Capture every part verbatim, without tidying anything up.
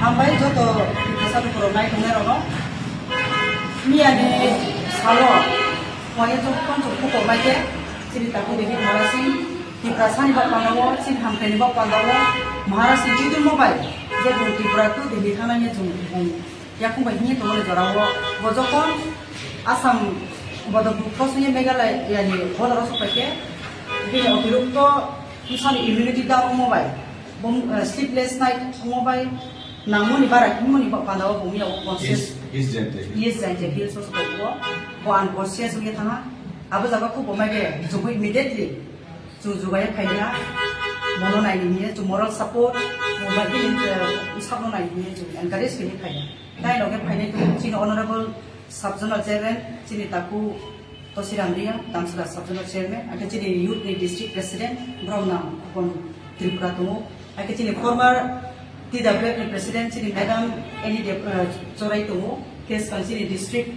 Hambai joto Tiprasa lukurok nai tongnai rokno. Miyani salo wngya jokkon chwng kuphok bai khe chini takhuk David Murasing Tiprasani bok pandao chini hamkhaini bok pandao Maharaj ni twiturmo bai je bung Tripura to Delhi thangnani chwng bung yakung bai himwi tongmani jorao bo jokkon Assam bodol bukto songya Meghalaya ni border o sok pai khe bini otirokto bwsani immunity down wngmo bai Bum, eh, sleepless night wngmo bai nangmoni bara himoni ba-, pandao bumya o conscious. East, East Jaintia Hills. East Jaintia Hills o sokobo, bo unconscious wngya thangha. Abo jaga khubo mai de, chwngbo immediately chwng jugaya phailiha. Bono naini hiye chwng moral support, bo bai bini, eh, sakno naini hiye chwng encourage khe phailiha. Tai loge phainai chini honorable Sub-zonal chairman, chini taku Tosiram Reang, Damsara sub-zonal chairman, ake chini youth ni district president, borok nang Khupon Tripura tongo, ake chini former T W F ni president, chini madam Annie Deb-, eh, Chorai tongo, ke swkang chini district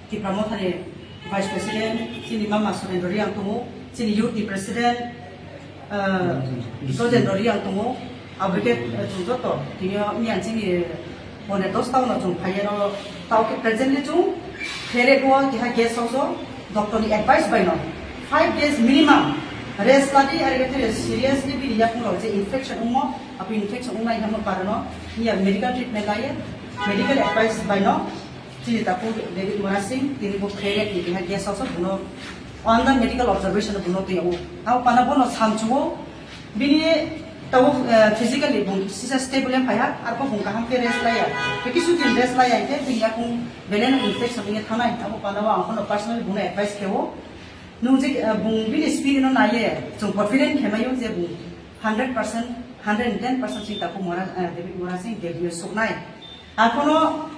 Tipra Motha ni vice president, chini mama Surendra Reang tongo, chini youth ni president, Ah, Dojen Rori ang tongo, abo khe, eh, chwng joto tini o miyang chini, eh, pone dos taono chwng phaiya no, tao khe presently chwng kherek o keha guest house o doctor ni advice bai no five days minimum rest ladi, ari khe seriously bini yakung rok je infection wngmo, abo infection wngnai hamo parano miya medical treatment laiye, medical advice bai no. Chini takhuk David Murasing, tini bo kherek ni keha guest house o bono under medical observation o bono twi o. Abo pana bono samchugo bini tabuk, eh, physically bung sisa stable em phaiha, arpho bung kaham khe rest laiya. Tei kisu din rest laiya khe bini yakung belai no infection wngya thanai. Abo pana o ang phano personally bono advice khe o. Nung je, eh, bung bini spirit no naiye, chwng confident khe maio je bung hundred percent, hundred and ten percent chini takhuk Mura-, eh, David Murasing Delhi o suknai. Ang phano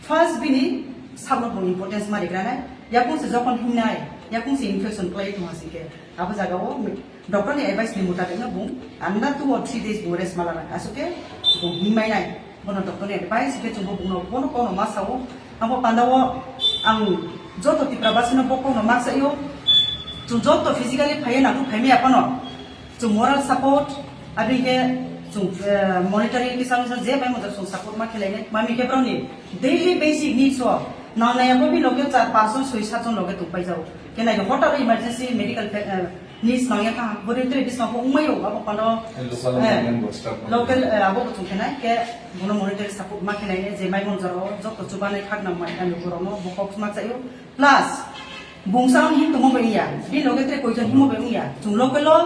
First bini sakno bung importance ma rikranai, yakung se jokon hingnai, yakung se infection klai tongha singkhe, abo jaga o doctor ni advice ni mutabik no bung under two or three days bung rest ma lanai, aswk khe bung hingmai nai, bono doctor ni advice khe chwngbo bungno bono kono ma sao, abo panda o ang joto Tipra basi no bo kono ma saio, chwng joto physically phaiya nangkuk phaimaya phano, Chwng moral support, aboni khe chwng, eh, monetary kisa misa je bai mother chwng support ma khelai nai. Mami khe borok ni daily basic needs o nang nai abo bini loge char panch jon soi sat jon loge tong pai jao. Khe nai hotar emergency medical fa-, eh, needs nang ya kha. Boni tre bisma ko wngmai o abo kono, Local eh, government bo staff local, eh, abo bo chwng khe nai khe bono monetary support ma khelai nai je mai mon jora o joto chubanai khak nang mai ani borok no bo kok ma chaio. Plus, bungsa ang hin tongmo bai wngya, bini loge tre koijon himo bai wngya. Chwng local o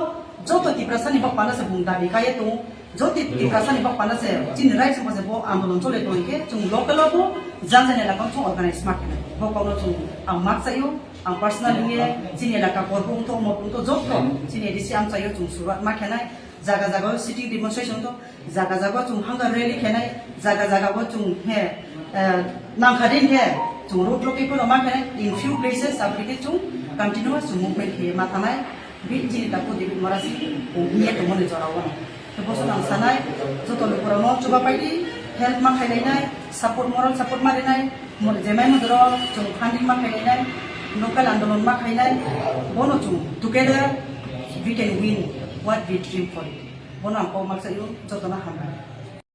joto Tiprasa ni bak panda se bung dabi kaiye tongo. Joto Tiprasa ni bak panda se chini right se bo andolon chole tong khe chwng local o bo jang jani elaka o chwng organize ma khe. Bo kokno chwng ang mak chaio, ang personal hiye chini elaka korbo wngtho, omo wngtho joto chini A D C ang chaio chwng suruat ma khenai. Jaga jaga o sitting demonstration to, jaga jaga o chwng hunger rally khenai, jaga jaga o chwng he, eh, nangkha din khe chwng road block phano ma khenai, in few places aboni khe chwng continuous chwng movement khe ma thanai, bi chini takhuk David Murasing, o, niya tongmani jora o. To boso nang sanai, joto lukurok no chuba paidi, help ma khailai nai, support, moral support ma rinai, mo-, jemai mudro chwng funding ma khailai nai, local andolon ma khailai, bono chwng together we can win what we dream for it. Bono ang kok ma chaio, jotono hambai.